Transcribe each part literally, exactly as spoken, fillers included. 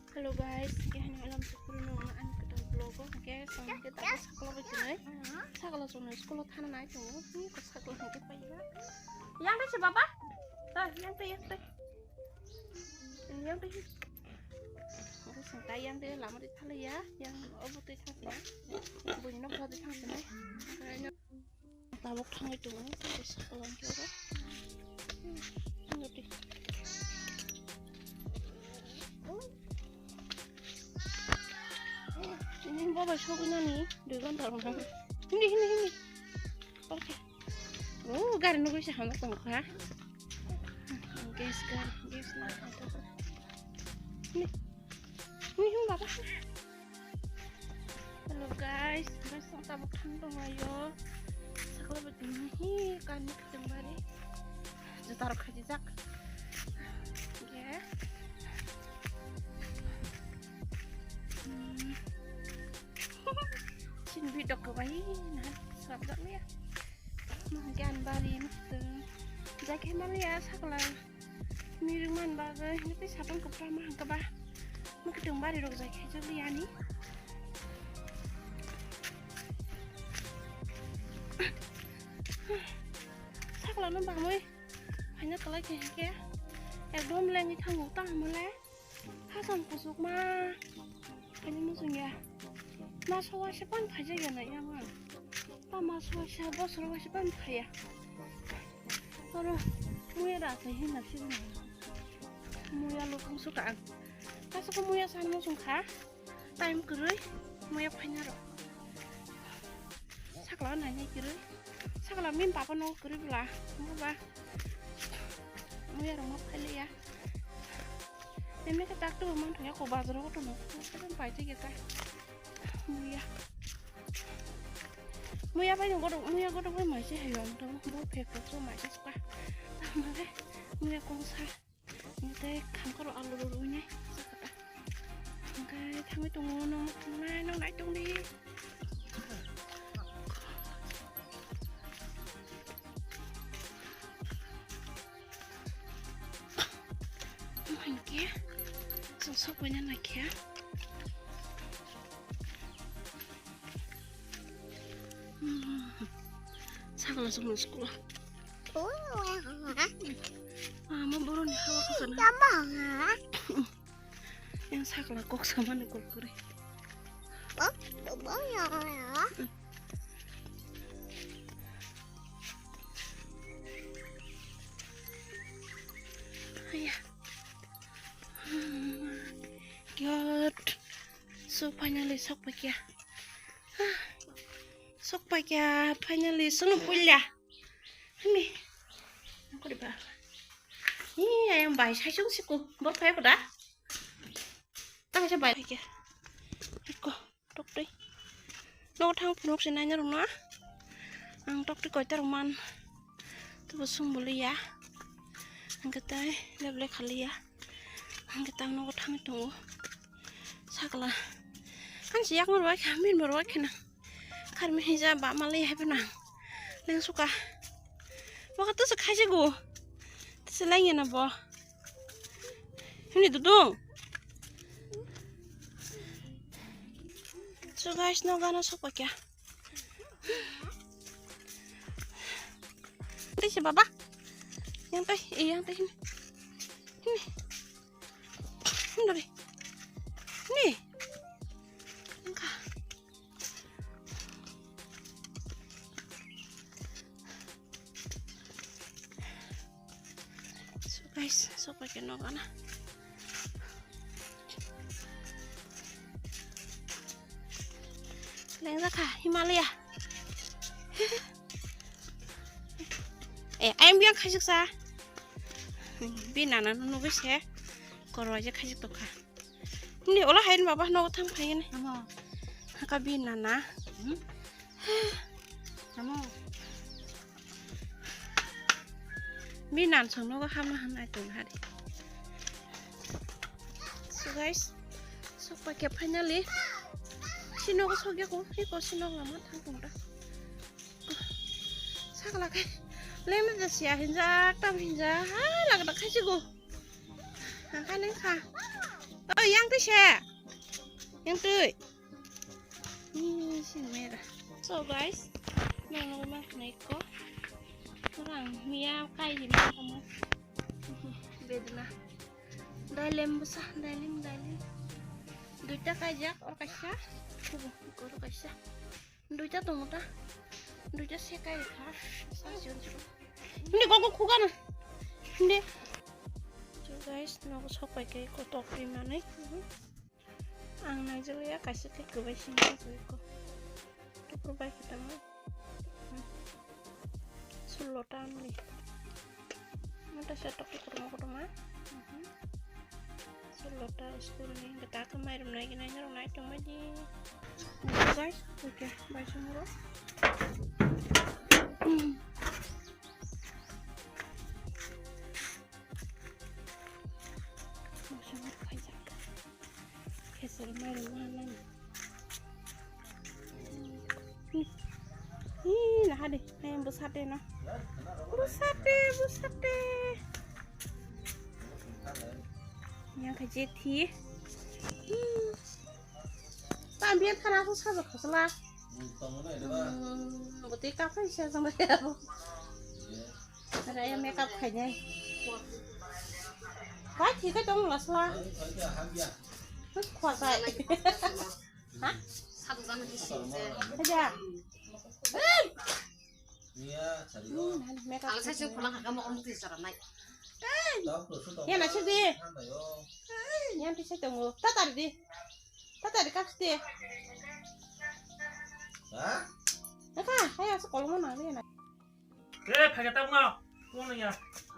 Hello guys, kehani alam sukuru no ang kita vlog o guys, ang kita sakla bai tini. Sakla sunu school thana nai tongo. Ni ko sakla hingke pai ba. Yang tei se baba. Ah, yang tei, yang tei. Yang tei. Oke, sengkai yang tei lama di thala ya, yang obo tei thang sini. Bui nok tei thang sini. Tabuk thangwi tongo, tei saklang khe oro. Noti. Ini babai sogwi nani, dui ghonta rok nang. Hindi, hindi, hindi. Oke. Oh, gari nugwi se hamjak tongo kha. Gas gari, gas na. Hindi. Hindi, hindi, baba. Hello guys, guys, ang tabuk thang tong ayo. Sakla bai tong hi kani kiteng bari. Juta rok khaji jak. Ge. Hmm. Sin bi dok bai na sabjak ya. Mangke anbari misteng. Jai khe maliya sakla. Miring man bagwi hwnkhe tei sapan kwpra ma hwnkhe ba. Mwkhwtwng bari rok jai khe jagwi ani. Sakla no bangwi. Phaina kwlai khe hwnkhe. Ekdom lengwi thango tamo le. Hasam kusuk ma. Ani muchung ya. Maso waisa pan phaijak ya na yang ang. Ta maso waisa bosoro waisa pan phaiya. Oro muya da asai hin na sini. Muya lukung suka ang. Kaso ko muya san muchung kha. Time kwrwi muya phaina ro. Sakla nai nai kwrwi. Sakla min papa no kwrwi bla. Mo ba. Muya rok ma phailiya. Emne khe tak tubu manthoya ko bazaro ko tono. Ko bai thike ta. Muya. Muya bai no godok, muya godok bai mai se hayo ang to. Bo phek phek so mai se suka. Mare muya kong sa. Tei kham koro alu rw rw nai. Sakata. Hingke thangwi tongo no, nai no nai tong di. Hingke, so sok bai na nai khe. Hmm. Sakala sok no school. Ama boroni hawa kosana. Yang sakla kok samani kok kuri. Aya. God. So finally sok paikya. Sok paikya finally sono puila. Himi. Nangkori ba. Hi ayang bai sai sung siku. Bor phai ko da. Ta kaisa bai ke. Ko tok tei. No thang phunuk se nai rok na. Ang tok tei koi ta rok man. Tubo sung boli ya. Ang katai leble khali ya. Ang katai no thang tongo. Sakla. Ang si yak no roi kha min bo roi khena. Kharmi hija ba mali hai puna. Leng suka. Waka tu se khaisi gu. Tu se leng yana bo. Hini dudung. So guys, no gana sok pakya. Tisi baba. Yang teh, eh, yang teh hini. Hini. Hini dori. Hini. Engka. So guys, sok paikya no gana. Lengjak kha Himalaya. Eh, ayang biyang khaijak sa. Bi nana no nugwi se. Korwa je khaijak tokha. Ni ola hain baba no thang phai ni. Amo. Haka bi nana. Hmm? Amo. Bi nan song no ham han ai tong hari. So guys, sok paikya finally. Sino ko sok ya ko, hi ko sino lama thang tong ta. Sakla khe. Lem da sia hinjak, tam hinjak. Ha, lak da khai sigo. Ang kha nang kha. Oh, yang twi se. Yang twi. Ih, sini merah. So guys, nang nang ma khnai ko. Orang mia kai di ma kamu. Bedna. Dailem busa, dailem, dailem. Duita kaijak, or kaisa. Kubu, or kaisa. Duita tongo ta. Duita se kai kha. Sa jon jon. Hindi kok kok khuga na. Hindi. So guys, nogo sok pai kai kotok ri manai. Ang naijakliya kaisa khe kwbai simi naijakliya ko. Tupur bai khe tamo. Sullo ta amli. Mata sa tok kotorma kotorma. Sullo ta school ni gata ka mai rum nai nai rum nai tong mai di. Guys, okay, bai sumuro. Khesol mairum ma nang. Ih, naha de, ayang bwsate no. Bwsate, bwsate. Yang khe jethi. Ih. Tambiya thana ko sajak khosla. Hmm, bwtwi kaphai se jang ya. Raya makeup khainai. Hai, thik khe tong lasla. Khwasai. Ha? Khaja. Hmm, makeup. Ang sa sung phulang hakha mo om twi chara nai. Ya na sidi. Ya twi sa tongo. Tatari di. Tatari kap sidi. Ha? Eka, hai asa kolmo na ya na. Eh, phage tamo. Kono ya.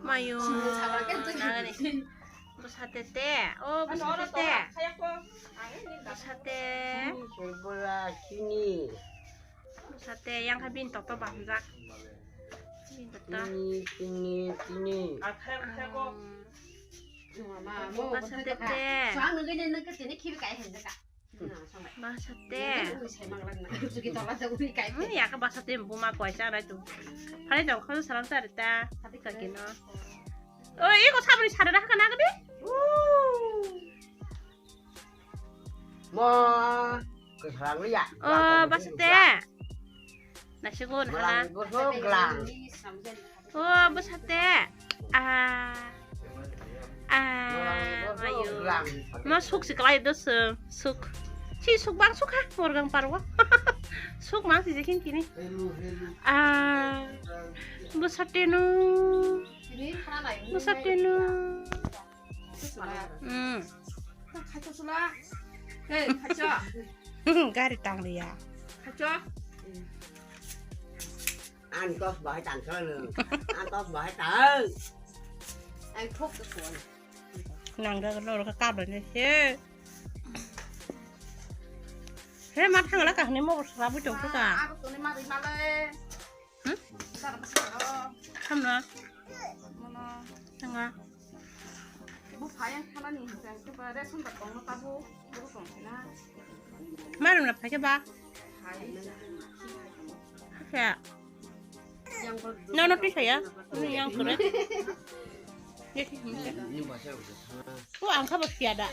Mayo. Nagani. Bwsate te. Oh, bwsate te. Bwsate. Bola chini. Bwsate yang kha bini toto bamjak. Bini toto. Chini, chini, chini. Bwsate te. Bwsate. Hmm, ya ka bwsate buma koi cha nai tu. Phai jong khon salam cha rita. Kaki no. Oi, iko sabri sare da ka na ka de. Mo, kwsang liya. Oh, bwsate. Nasigo na hala. Malang bwswk glang. Oh, bwsate. Ah. Ah, malang bwswk mayo. Glang. Ma suk si kalai dos, suk. Si suk bang suk ha, morgang parwa. Suk mang si jekin kini. Hello, hello. Ah, bwsate no. Bwsate no. Hmm. Khacha sula. Hey, khacha. Gari tang liya. Khacha. An tos bahai tang sala nung. An tos bahai tang. Ang thok ke suan. Nang da lo ka ka ba ne he. He ma thang la ka ne mo sa bu chong ka. Aku tu ni ma ri ma le. Hmm? Thamna. Tanga. Marung na phai ba. Phai. No, no, twi saya. Ini yang kore. Ini bahasa udah sana. Ko ang kha ba siya da.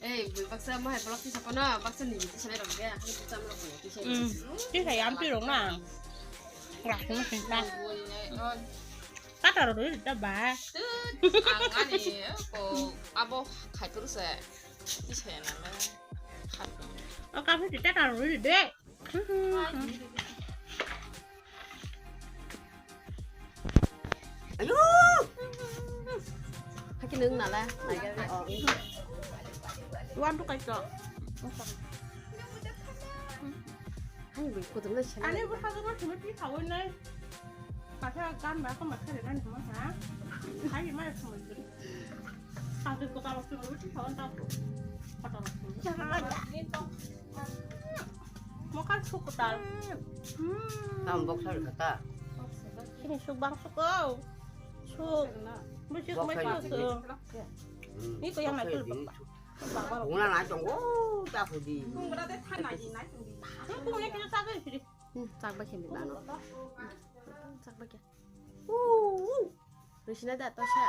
Eh, baksa mo hai block tisa kono, baksa ni tisa le rong ya. Hai tisa mo rong tisa. Hmm. Twi saya ampi rong na. Wah, ini sih. Kata rong itu ba. Ang ani ko abo khai puru se. Tisa na me. Oh, kafe kita taruh dulu deh. Ayo. Haki nung nala, naga. Oh. Wan tu kaisa. Ani bu kudung na chana. Ani bu kudung na chana pi kawin nai. Kasa gan ba ko makhare nani ma ha. Hai ma ko ma. Kasa ko kala tu pi kawin ta ko. Kata. Chana la. Mokar suk kutal. Hmm. Tam bok sar kata. Sini suk bang suk o. Suk. Musik mai suk. Hmm. Ni ko yang mai tu. Bung na nai tong o ta ko di. Bung na de than nai di nai tong di. Bung na kino ta ko sini. Hmm, chak ba khe ni ba no. Chak ba khe. Risina da to sa.